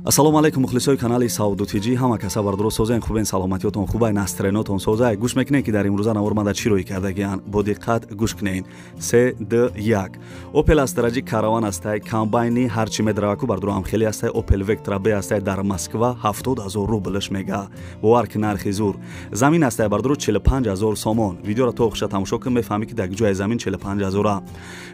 Ассалому алайкум мухлисои канали Савдо ТЖ. Ҳама каса бардоро созен, хубен, саломатиётон хубай, настроениятон созай. Гӯш мекунед, ки дар имрӯза навор мада чӣ рӯй кардагиян. Бо диққат гӯш кунед. 3 2 1. Opel Astra G караван астай, комбайни ҳарчи медраваку бардоро ҳам хеле астай. Opel Vectra B астай дар Москва 70,000 рублш мега. Бовар ки нархи зур. Замин астай бардоро 45,000 сомон. Видеоро то охиша тамошо кун, мефаҳмӣ ки дар ҷои замин 45,000.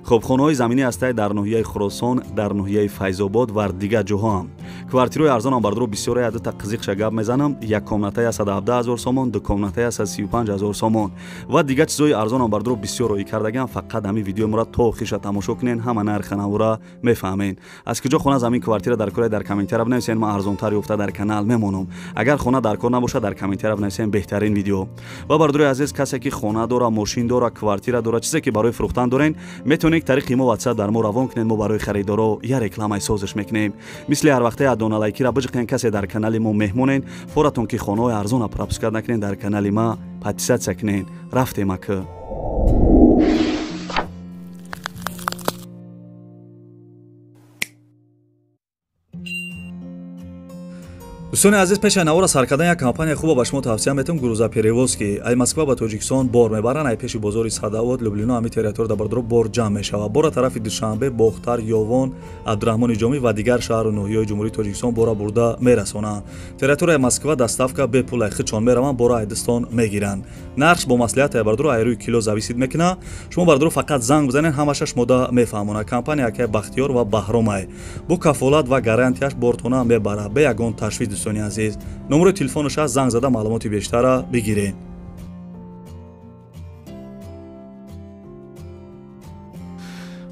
Хоб, хонаҳои заминӣ астай дар ноҳияи Хуросон, дар ноҳияи Файзобод ва дигар ҷоҳо. Квартираи арзонам бардоро бисёре адата қизиқша гап мезанам. Як комнатаи 117,000 сомон, ду комнатаи 135,000 сомон ва дигар чизои арзонам бардоро бисёр роӣ кардагиам. Фақат ҳамин видеои мора то охиша тамошо кунен, ҳама нарха навора мефаҳмен. Аз куҷо хона замин квартира дар кора дар комментария бинависен, ман арзонтар ёфта дар канал мемонам. Агар хона дар кор набошад, дар комментария бинависен беҳтарин видео. Ва бардорои азиз, касе ки хона дора, мошин дора, квартира дора, чизе ки барои фурӯхтан дорен, метавонед тариқи мо WhatsApp дар мо равон кунед. Мо барои харидоро я рекламаи созиш мекунем. Мисли ҳар вақте дона лайкира биҷиқен, касе дар канали мо меҳмонен, форатон ки хонаҳои арзона пропускат накунен, дар канали ма подписаться кунен. Рафтем ака. Дӯстони азиз, пеши навора сар кардан як компания хуба ба шумо тавсия метавам, грузоперевозки. Ай Москва ба Тоҷикистон бор мебаранд, ай пеши бозори Садовод, Люблино, ҳами территория дар бардоро бор ҷамъ мешавад. Бора тарафи Душанбе, Бохтар, Ёвон, Абдураҳмони Ҷомӣ ва дигар шаҳру ноҳияҳои Ҷумҳурии Тоҷикистон бора бурда мерасонанд. Территорияи Москва доставка бепул, ай худшон мераванд, бора айдистон мегиранд. Нархш бо маслиҳат ай бардоро ай рӯи кило зависит мекунад. Шумо бардоро фақат занг бизанед, ҳамаша шумода мефаҳмонад. Компания акай Бахтиёр ва Баҳромай бо кафолат ва гарантияш бортона мебарад, бе ягон ташвиш. Дӯстони азиз, номерои телефонаш аст, занг зада маълумоти бештара бигиред.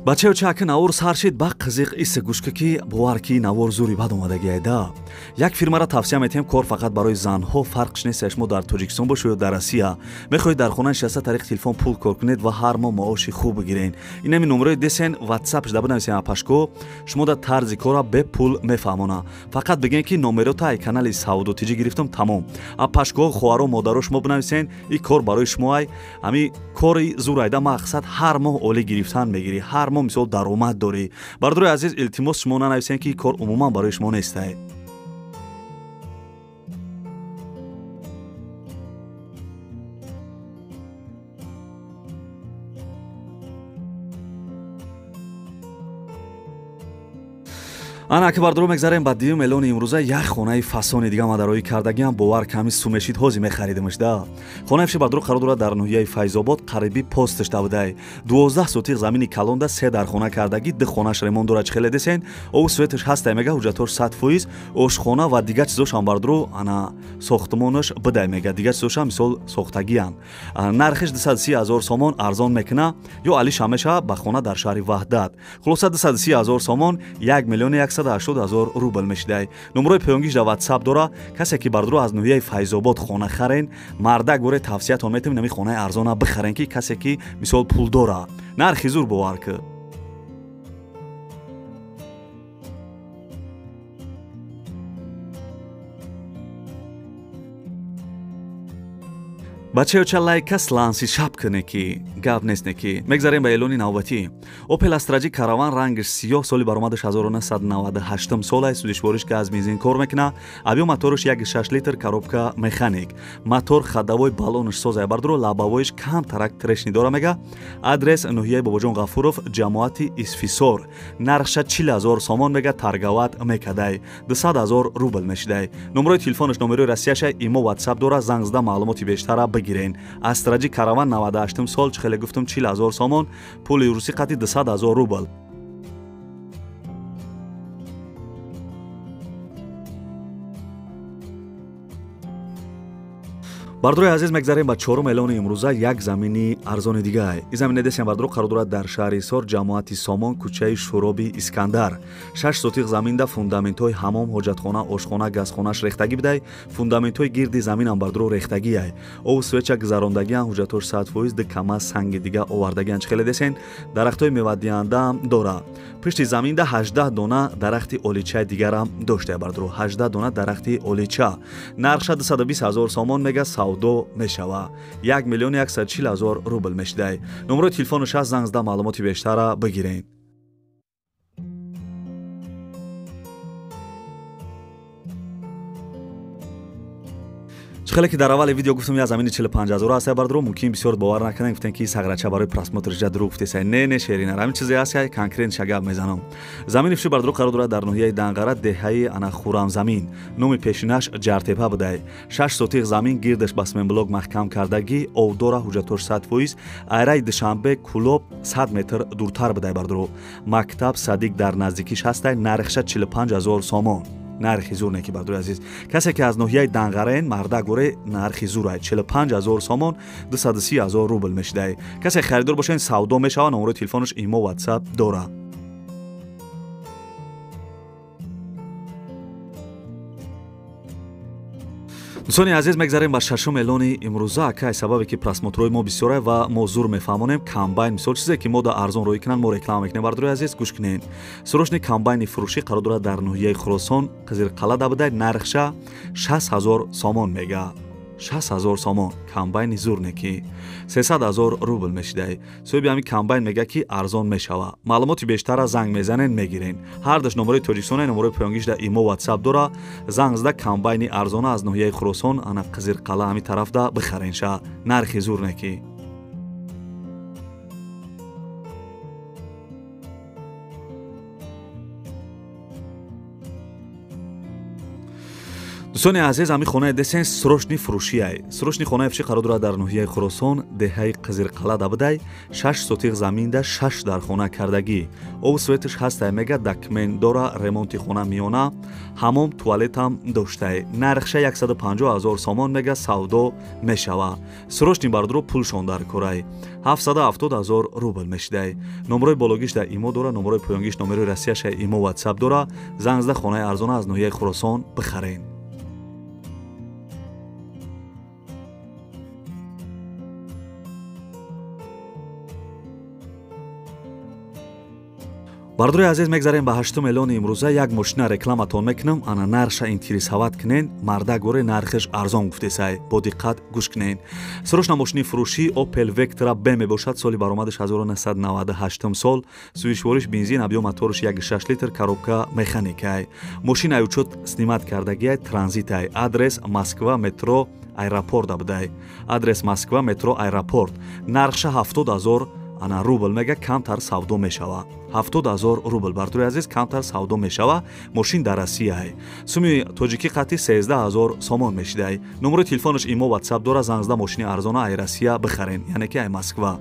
Бачаё чака навор сар шид, ба қизиқ иса гӯшка ки бовар ки навор зури бад омадагиайда. Як фирмара тавсия метиҳем, кор фақат барои занҳо, фарқш нест шумо дар Тоҷикистон бошед ё дар Россия. Мехоҳед дар хона нишаста тариқи телефон пул кор кунед ва ҳар моҳ маоши хуб бигиред. Инами номерои десен WhatsApp шуда бинависен апашко, шумо дар тарзи кора бепул мефаҳмона. Фақат бигӯед ки номерота ай канали Савдо ТЖ гирифтам, тамом. Апашко, хоҳаро, модаро шумо бинависен, ин кор барои шумо ай. Ҳами кори зур айда, мақсад ҳар моҳ олӣ гирифтан мегирӣ, ҳар моҳ мисол даромад дорӣ. Бардорои азиз, илтимос шумо нанависен ки кор умуман барои шумо нестай. Ана аки бардоро мегзарем ба дуюм эълони имрӯза. Як хонаи фасони дига мадароӣ кардагиам, бовар ками сумешид ҳози мехаридимш да. Хонаи фиши бардоро қарор дорад дар ноҳияи Файзобод, қариби постш давдай. 12 сотиқ замини калонда 3 дар хона кардагӣ, 2 хонаш ремонт дорад, чӣ хеле десен, обу светаш ҳастай мега, ҳуҷҷатош 100%, ошхона ва дигар чизошам бардоро ана сохтмонаш бидай мега, дигар чизошам мисол сохтагиян. Нархиш 230,000 сомон арзон мекуна, ё алиша мешава ба хона дар шаҳри Ваҳдат. Хулоса 230,000 сомон 1,180,000 рубл мешидай. Номерои паёнгиш дар WhatsApp дора. Касе ки бардоро аз ноҳияи Файзобод хона харен, мардак боре тавсиятон метавонем нами хонаи арзона бихарен, ки касе ки мисол пул дора. Нархи зур, бовар ки. Бачаё ча лайка сланси шаб куне ки гап нест не ки. Мегзарем ба эълони навбатӣ. Opel Astra G караван, рангаш сиёҳ, соли баромадаш 1998 сола, сӯзишвориш газ бензин кор мекуна. Объём мотораш 1.6 литр, коробка механик. Мотор ходовой, баллонаш созай бардоро, лобовойш кам тарак трешни дора мега. Адрес ноҳияи Бобоҷон Ғафуров, ҷамоати Исфисор. Нархша 40,000 сомон мега, торговать мекадай. 200,000 рубл мешидай. Номерои телефонаш номерои Россияша, имо WhatsApp дора, занг зада маълумоти бештара бигирен. Astra G караван 98 сол, чӣ хеле гуфтам 40,000 сомон, пули русӣ қати 200,000 рубл. Бардорои азиз, мегзарем ба чорум эълони имрӯза. Як замини арзони дига. Ин замине десем бардоро қарор дорад дар шаҳри Ҳисор, ҷамоати Сомон, кӯчаи Шӯроби Искандар. 6 сотиқ заминда фундаментҳои ҳамом, ҳоҷатхона, ошхона, газхонаш рехтагӣ бидай. Фундаментҳои гирди заминам бардоро рехтагиай. Обу свеча гузарондагиан, ҳуҷҷатош 100%, 2 кама санги дига овардагиан, чӣ хеле десен, дарахтҳои мевадиҳандаам дора. Пишти заминда 18 дона дарахти оличаи дигарам доштая бардоро, 18 дона дарахти олича. Нархша 220,000 сомон мега, савдо мешава. 1,140,000 рубл мешидай. Номерои телефонаш аст, занг зада маълумоти бештара бигирен. Хеле ки дар аввали видео гуфтам, я замини 45 ҳазор аст, бардро мумкин бисёр бовар накунед, гуфтен ки сағрача барои просмотр жа дурӯғ гуфтесай. Не, не, шерина, ҳамин чизе аст, ки конкрет шагап мезанам. Замини фурӯши бардро қарор дорад дар ноҳияи Данғара, деҳаи ана Хурамзамин. Номи пешинаш Ҷартепа будай. 6 сотиқ замин, гирдаш ба сменблок маҳкам кардагӣ, овдора, ҳуҷҷатош 100%. Айраи Душанбе Кулоб 100 метр дуртар будай бардро. Мактаб, садик дар наздикиш ҳастай, нархша 45 ҳазор сомон. Нархи зур неки, бардори азиз. Касе ки аз ноҳияи Данғараен, марда горе, нархи зурай 45 ҳазор сомон, 230 ҳазор рубл мешидай. Касе харидор бошен, савдо мешава. Номерои телефонаш имо, ватсап дора. Дӯстони азиз, мегзарем ба шашум эълони имрӯза. Акай сабабе ки просмотрҳои мо бисёре ва мо зур мефаҳмонем, комбайн, мисол чизе ки мо да арзон роӣ кунанд, мо реклама мекунем. Бардори азиз, гӯш кунед. Срочный комбайни фурӯшӣ қарор дорад дар ноҳияи Хуросон, Қизирқалъа будай, нархша 60 ҳазор сомон мега. 60 ҳазор сомон комбайни зурнеки, 300 ҳазор рубл мешидай. Соҳиби ҳамин комбайн мега, ки арзон мешава. Маълумоти бештара занг мезанен, мегирен. Ҳардаш номерои Тоҷикистона, номерои поёнгиш да имо, ватсап дора. Занг зада, комбайни арзона аз ноҳияи Хуросон, ана Қизирқалъа ҳамин тарафда бихарен ша, нархи зурнеки. Дӯстони азиз, ҳамин хонаи десен срочный фурӯшиай. Срочный хонаи фурӯшӣ қарор дорад дар ноҳияи Хуросон, деҳаи Қизирқалъа будай, 6 сотиқ заминда, 6 дар хона кардагӣ, обу светаш ҳастай мега, документ дора, ремонти хона миёна, ҳамом, туалетам доштай. Нархша 150 ҳазор сомон мега, савдо мешава. Срочный бардро, пулшон дар корай, 770 ҳазор рубл мешидай. Номерои бологиш дар имо дора, номерои поёнгиш номерои Россияша, имо, ватсап дора. Занг зада, хонаи арзона аз ноҳияи Хуросон бихарен. Бардори азиз, мегзарем ба ҳаштум эълони имрӯза. Як мошина рекламатон мекунам, ана нархша интересовать кунен. Марда горе, нархаш арзон гуфтесай, бо диққат гӯш кунен. Срочно мошини фурӯшӣ Opel Vectra B мебошад, соли баромадаш 1998 сол, сӯзишвориш бензин, объём мотораш 1,6 литр, коробка механикай. Мошина учёт снимать кардагиай, транзитай. Адрес Москва, метро Аэропорт будай. Адрес Москва, метро Аэропорт. Нархша 70 ҳазор ана рубл мега, камтар савдо мешава. 70 ҳазор рубл, бардори азиз, камтар савдо мешава. Мошин дар Россияй, суми тоҷикӣ қатъи 13 ҳазор сомон мешидай. Номерои телефонаш имо, ватсап дора. Занг зада, мошини арзона ай Россия бихарен, яъне ки ай Москва.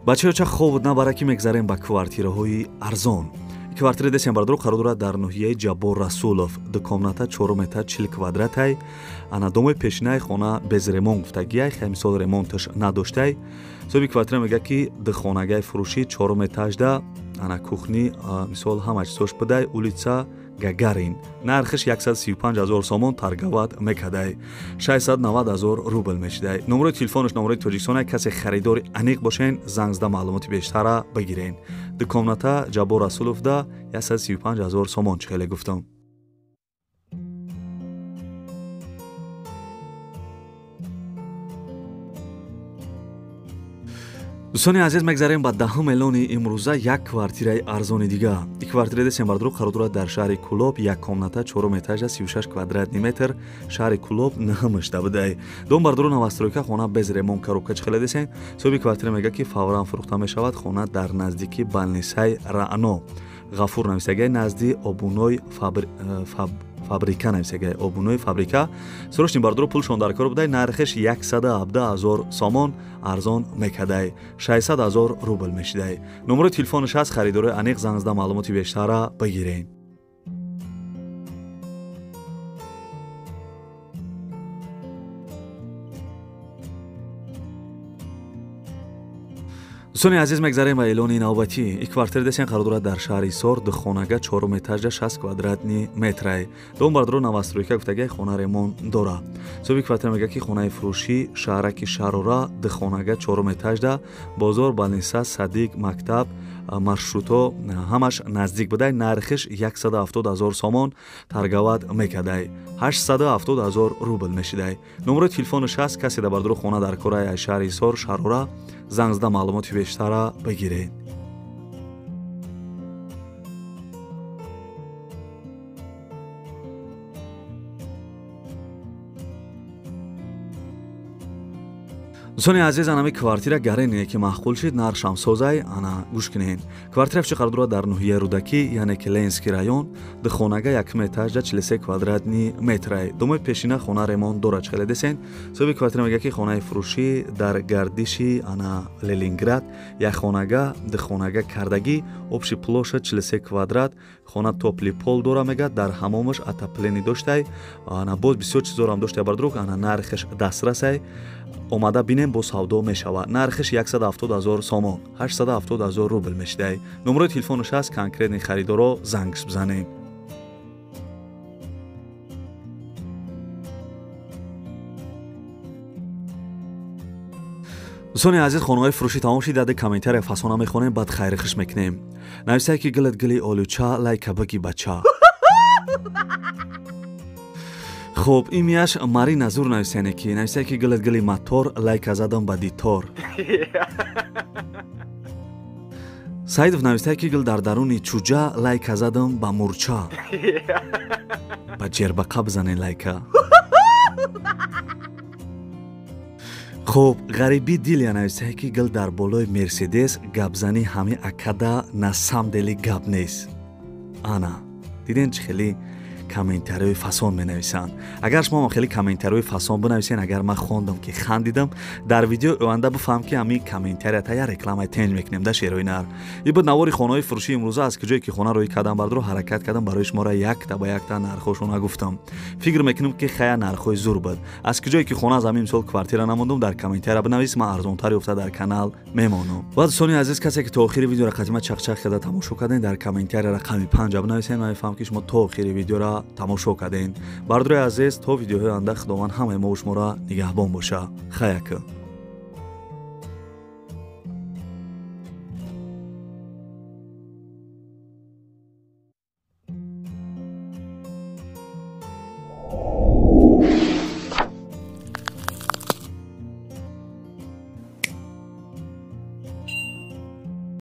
Бачаёча, хоб набара, ки мегзарем ба квартираҳои арзон. Квартираи десен, бардор, қарор дорад дар ноҳияи Ҷаббор Расулов, ду комната, чорум этаж, 40 квадратай. Ана домои пешинаи хона без ремонт гуфтагиай, хай мисол ремонташ надоштай. Соҳиби квартира мега, ки духонагаи фурӯшӣ, чорум этажда, ана кухни, мисол ҳама чизош будай. Улица Гагарин. Нархиш 135 ҳазор сомон торговать мекардай, 690 ҳазор рубл мешидай. Номерои телефонаш номерои Тоҷикистона. Касе харидори аниқ бошен, занг зада, маълумоти бештара бигирен. Ду комната, Ҷаббор Расуловда, 135 ҳазор сомон, чӣ хеле гуфтам. Дӯстони азиз, мегзарем ба даҳум эълони имрӯза. Як квартираи арзони дига. И квартираи десем, бардро, қарор дорад дар шаҳри Кулоб, як комната, чорум этажа, 36 квадратный метр, шаҳри Кулоб, наҳамашда будай. Дом, бардро, новостройка, хона без ремонт, коробка, чӣ хеле десем. Соҳиби квартира мега, ки фавран фурӯхта мешавад. Хона дар наздики балнисаи Раъно Ғафур нависагай, назди обуной фабрика нависагай, обунои фабрика. Срочный, бардоро, пулшон дар кор будай. Нархеш 117 ҳазор сомон, арзон мекардай, 600 ҳазор рубл мешидай. Номерои телефонаш ҳаст, харидорои аниқ занг зада, маълумоти бештара бигирен. Дӯстони азиз, мегзарем ба эълони навбатӣ. И квартира десен қарор дорад дар шаҳри Ҳисор, духонага, чорум этажа, 60 квадратный метрай. Дом, бардоро, новостройка гуфтагай, хона ремонт дора. Соҳиби квартира мега, ки хонаи фурӯшӣ, шаҳраки Шарора, духонага, чорум этажда, бозор, балниса, садик, мактаб. Маршрутҳо ҳамаш наздик будай. Нархиш 170 000 сомон торговать мекардай, 870 000 рубл мешидай. Номерои телефонаш ҳаст, касе дар бардуро хона дар кораи аз шаҳри Ҳисор Шарора занг зада маълумоти бештара бигиред. Дӯстони азиз, анами квартира гарене ки маъқул шид, нархшам созай. Ана гӯш кунед. Квартира чӣ қадр дорад дар ноҳияи Рӯдакӣ, яъне ки Ленинский район, духонага якум этажда 43 квадратный метрай. Домои пешина хона ремонт дорад, чӣ хеле десен. Соҳиби квартира мегӯяд, ки хонаи фурӯшӣ дар гардиши ана Ленинград, як хонага, духонага кардагӣ, общий площадь 43 квадрат, хона тёплый пол дора мегӯяд, дар ҳамомаш отопление доштай, ана боз бисёр чизорам доштай бардруг, ана нархаш дастрасай. Омада бинем, бо савдо мешавад. Нархиш 170 000 сомон, 870 000 рубл мешидай. Номерои телефонаш ҳаст, конкретный харидоро зангш бизанед. Дӯстони азиз, хонаҳои фурӯшӣ тамом шид. Дади комментария фасона мехонем, баъд хайрихиш мекунем. Нависае ки гилат гили олуча, лайка баги бача. Хуб, имяш Марина зур нависене ки нависае ки гилат гили мотор, лайка задам ба дитор. Саидов нависае ки гил дар даруни чуҷа, лайка задам ба мурча. Ба ҷербақа бизанен лайка. Хуб, ғарибӣ дилия нависае ки гил дар болои Мерседес гапзанӣ ҳами акада на самдели гап нест. Ана, диден чӣ хеле комментариҳои фасон менависанд. Агар шумо ҳам хеле комментариҳои фасон бинависен, агар ман хондам ки хандидам, дар видеои оянда бифаҳм ки ҳамин комментарията я рекламаи тенҷ мекунем да шерои нар. Ин буд навори хонаҳои фурӯшии имрӯза. Аз куҷое ки хона рӯй кардам бардро ҳаракат кардам барои шуморо якта ба якта нархҳошона гуфтам. Фикр мекунам ки хая нархҳои зур буд. Аз куҷое ки хона аз ҳамин мисол квартира намондум, дар комментария бинавис, ман арзонтар ёфта дар канал мемонам. Ва дӯстони азиз, касе ки то охири видеоро қатима чақчақ карда тамошо кардем, дар комментария рақами 5 бинависен, ман мефаҳмам ки шумо то охири видеоро тамошо кардем. Бардорои азиз, то видеоҳои оянда Худованд ҳамаи мо шуморо нигаҳбон боша. Хаяка.